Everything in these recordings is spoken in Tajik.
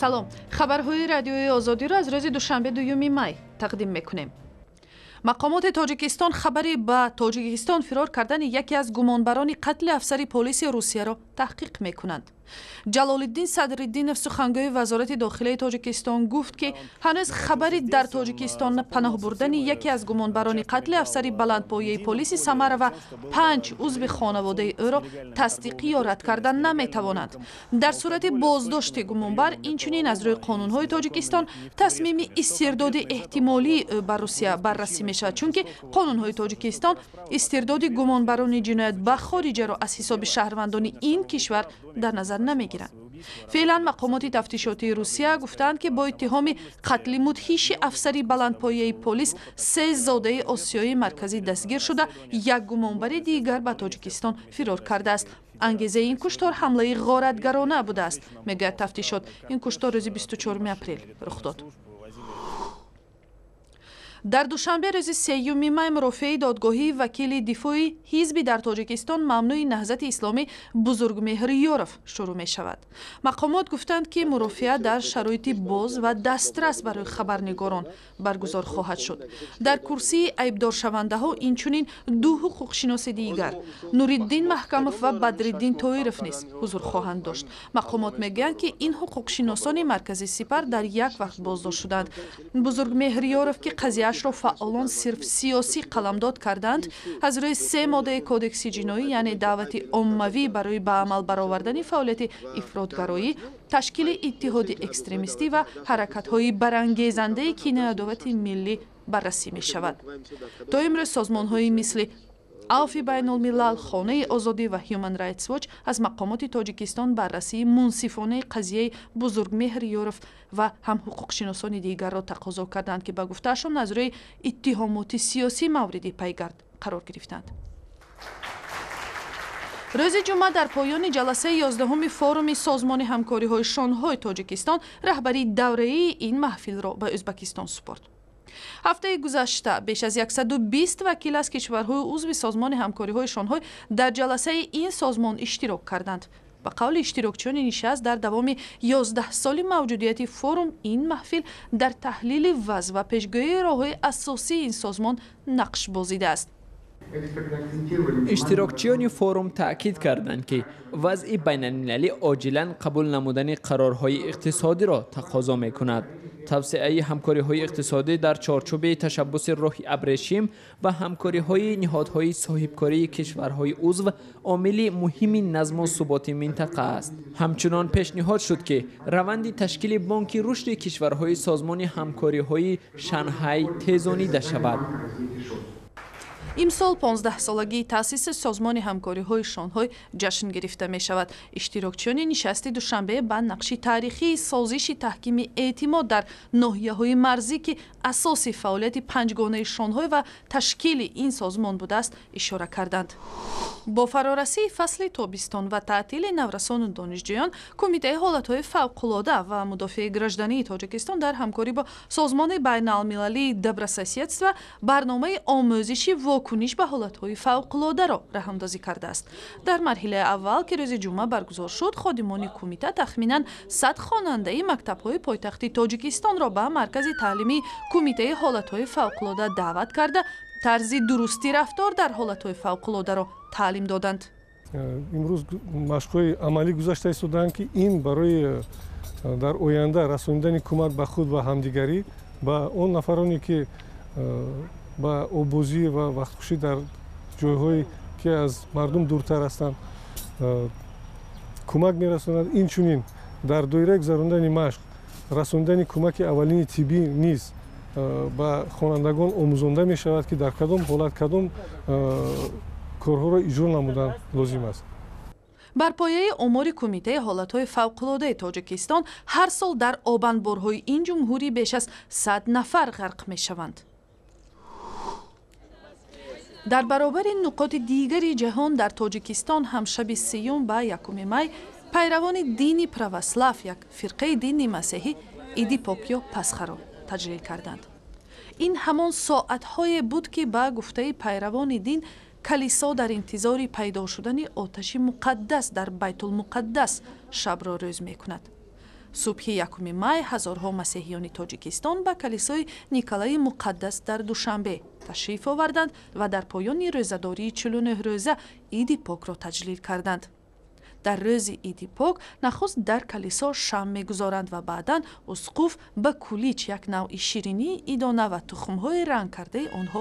Салом, хабарҳои Радиои Озодиро аз рӯзи душанбе, 2 май тақдим мекунем. Мақомоти Тоҷикистон хабари ба Тоҷикистон фирор кардани яке аз гумонбарони қатли афсари полиси Русияро таҳқиқ мекунанд. Ҷалолиддин Садриддинов, сухангӯи Вазорати дохилаи Тоҷикистон, гуфт, ки ҳанӯз хабари дар Тоҷикистон паноҳ бурдани яке аз гумонбарони қатли афсари баландпояи полиси Самара ва панҷ узви хонаводаи ӯро тасдиқӣ ё рад кардан наметавонанд. Дар сурати боздошти гумонбар, инчунин аз рӯи қонунҳои Тоҷикистон, тасмими истирдоди эҳтимолии ӯ ба Русия баррасӣ мешавад, чунки қонунҳои Тоҷикистон истирдоди гумонбарони ҷиноят ба хориҷаро аз ҳисоби шаҳрвандони ин кишвар дар назар намегиранд. Феълан мақомоти тафтишотии Русия гуфтаанд, ки бо иттиҳоми қатли мудҳиши афсари баландпояи полис се зодаи Осиёи Марказӣ дастгир шуда, як гумонбари дигар ба Тоҷикистон фирор кардааст. Ангезаи ин куштор ҳамлаи ғоратгарона будааст, мегӯяд тафтишот. Ин куштор рӯзи 24 апрел рух дод. Дар Душанбе рӯзи 3 май мурофиаи додгоҳии вакили дифои ҳизби дар Тоҷикистон мамнӯи Наҳзати Исломӣ Бузургмеҳр Ёров шурӯъ мешавад. Мақомот гуфтанд, ки мурофиа дар шароити боз ва дастрас барои хабарнигорон баргузор хоҳад шуд. Дар курсии айбдоршавандаҳо инчунин ду ҳуқуқшиноси дигар, Нуриддин Маҳкамов ва Бадриддин Тоиров, низ ҳузур хоҳанд дошт. Мақомот мегӯянд, ки ин ҳуқуқшиносони маркази Сипар дар як вақт боздошт шуданд. Бузургмеҳр Ёров, ки қазияашро фаъолон сирф сиёсӣ қаламдод карданд, аз рӯи се моддаи Кодекси ҷиноӣ, яъне даъвати оммавӣ барои ба амал баровардани фаъолияти ифротгароӣ, ташкили иттиҳоди экстремистӣ ва ҳаракатҳои барангезандаи кинаи адовати миллӣ, баррасӣ мешавад. То имрӯз созмонҳои мисли Авфи байнулмилал, Хонаи озодӣ ва Human Rights Watch аз мақомоти Тоҷикистон баррасии мунсифонаи қазияи Бузургмеҳр Ёров ва ҳам ҳуқуқшиносони дигарро тақозо карданд, ки ба гуфтаашон аз рӯи иттиҳомоти сиёсӣ мавриди пайгард қарор гирифтанд. Рӯзи ҷумъа дар поёни ҷаласаи 11-уми форуми Созмони ҳамкориҳои Шонҳой Тоҷикистон раҳбарии давраии ин маҳфилро ба Ӯзбакистон супорд. Ҳафтаи гузашта беш аз 120 вакил аз кишварҳои узви Созмони ҳамкориҳои Шонҳой дар ҷаласаи ин созмон иштирок карданд. Ба қавли иштирокчиёни нишаст, дар давоми 11 соли мавҷудияти форум ин маҳфил дар таҳлили вазъ ва пешгӯии роҳҳои асосии ин созмон нақш бозидааст. Иштирокчиёни форум таъкид карданд, ки вазъи байналмилалӣ оҷилан қабул намудани қарорҳои иқтисодиро тақозо мекунад. Тавсеаи ҳамкориҳои иқтисодӣ дар чорчӯби ташаббуси роҳи абрешим ва ҳамкориҳои ниҳодҳои соҳибкории кишварҳои узв омили муҳими назму суботи минтақа аст. Ҳамчунон пешниҳод шуд, ки раванди ташкили Бонки рушди кишварҳои Созмони ҳамкориҳои Шанҳай тезонида шавад. Имсол 15-солагии таъсиси Созмони ҳамкориҳои Шонҳой ҷашн гирифта мешавад. Иштирокчиёни нишасти Душанбе ба нақши таърихии созиши таҳкими эътимод дар ноҳияҳои марзӣ, ки асоси фаъолияти панҷгонаи Шонҳой ва ташкили ин созмон будааст, ишора карданд. Бо фарорасии фасли тобистон ва таътили наврасону донишҷӯён, Кумитаи ҳолатҳои фавқулода ва мудофиаи граждании Тоҷикистон дар ҳамкорӣ бо созмони байналмилалии Добрососедство барномаи омӯзиши вокуниш ба ҳолатҳои фавқулодаро роҳандозӣ кардааст. Дар марҳилаи аввал, ки рӯзи ҷумъа баргузор шуд, ходимони кумита тахминан 100 хонандаи мактабҳои пойтахти Тоҷикистонро ба маркази таълимии Кумитаи ҳолатҳои фавқулода даъват карда, тарзи дурусти рафтор дар ҳолатҳои фавқулодаро таълим доданд. Имрӯз машқҳои амалӣ гузашта истодаанд, ки ин барои дар оянда расонидани кӯмак ба худ ва ҳамдигарӣ, ба он нафароне, ки ба оббозӣ ва вақтхушӣ дар ҷойҳое, ки аз мардум дуртар ҳастанд, кӯмак мерасонад. Инчунин дар доираи гузарондани машқ расонидани кӯмаки аввалини тиббӣ низ ба хонандагон омӯзонда мешавад, ки дар кадом ҳолат кадом корҳоро иҷро намудан лозим аст. Бар пояи омори Кумитаи ҳолатҳои фавқулодаи Тоҷикистон, ҳар сол дар обанборҳои ин ҷумҳурӣ беш аз 100 нафар ғарқ мешаванд. Дар баробари нуқоти дигари ҷаҳон, дар Тоҷикистон ҳам шаби 30 ба 1 май пайравони дини православ, як фирқаи дини масеҳӣ, Иди Пок ё Пасхаро таҷлил карданд. Ин ҳамон соатҳое буд, ки ба гуфтаи пайравони дин калисо дар интизори пайдо шудани оташи муқаддас дар Байтулмуқаддас шабро рӯз мекунад. Субҳи 1 май ҳазорҳо масеҳиёни Тоҷикистон ба калисои Николаи Муқаддас дар Душанбе ташриф оварданд ва дар поёни рӯзадории 49 рӯза Иди Покро таҷлил карданд. Дар рӯзи Иди Пок нахуст дар калисо шам мегузоранд ва баъдан усқуф ба кулич, як навъи ширинии идона, ва тухмҳои рангкардаи онҳо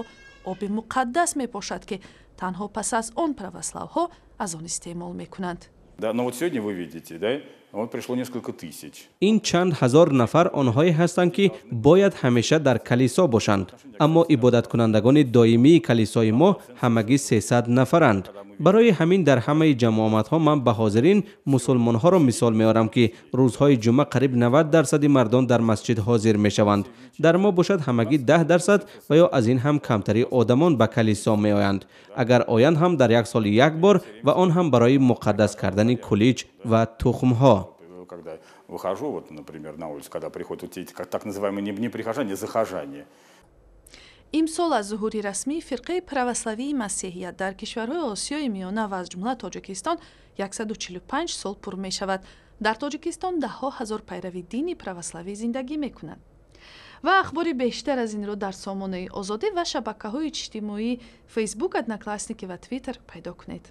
оби муқаддас мепошад, ки танҳо пас аз он православҳо аз он истеъмол мекунанд. Да, но вот сегодня вы видите, да, вот пришло несколько тысяч. Ин чанд ҳазор нафар онҳое ҳастанд, ки бояд ҳамеша дар калисо бошанд, аммо ибодаткунандагони доимии калисои мо ҳамагӣ 300 нафаранд. Барои ҳамин дар ҳамаи ҷамъомадҳо ман ба ҳозирин мусулмонҳоро мисол меорам, ки рӯзҳои ҷумъа қариб 90 дарсади мардон дар масҷид ҳозир мешаванд. Дар мо бошад, ҳамагӣ 10% ва ё аз ин ҳам камтари одамон ба калисо меоянд. Агар оянд ҳам, дар як сол як бор ва он ҳам барои муқаддас кардани кулич ва тухмҳо. Когда выхожу, вот, например, на улицу, когда приходят вот эти так называемые не прихожане, захожане. Имсол аз зуҳури расмии фирқаи православии масеҳият дар кишварҳои Осиёи Миёна ва аз ҷумла Тоҷикистон 145 сол пур мешавад. Дар Тоҷикистон даҳҳо ҳазор пайрави дини православӣ зиндагӣ мекунанд. Ва ахбори бештар аз инро дар сомонаи Озодӣ ва шабакаҳои иҷтимоӣ, Фейсбук, Одноклассники ва Твиттер пайдо кунед.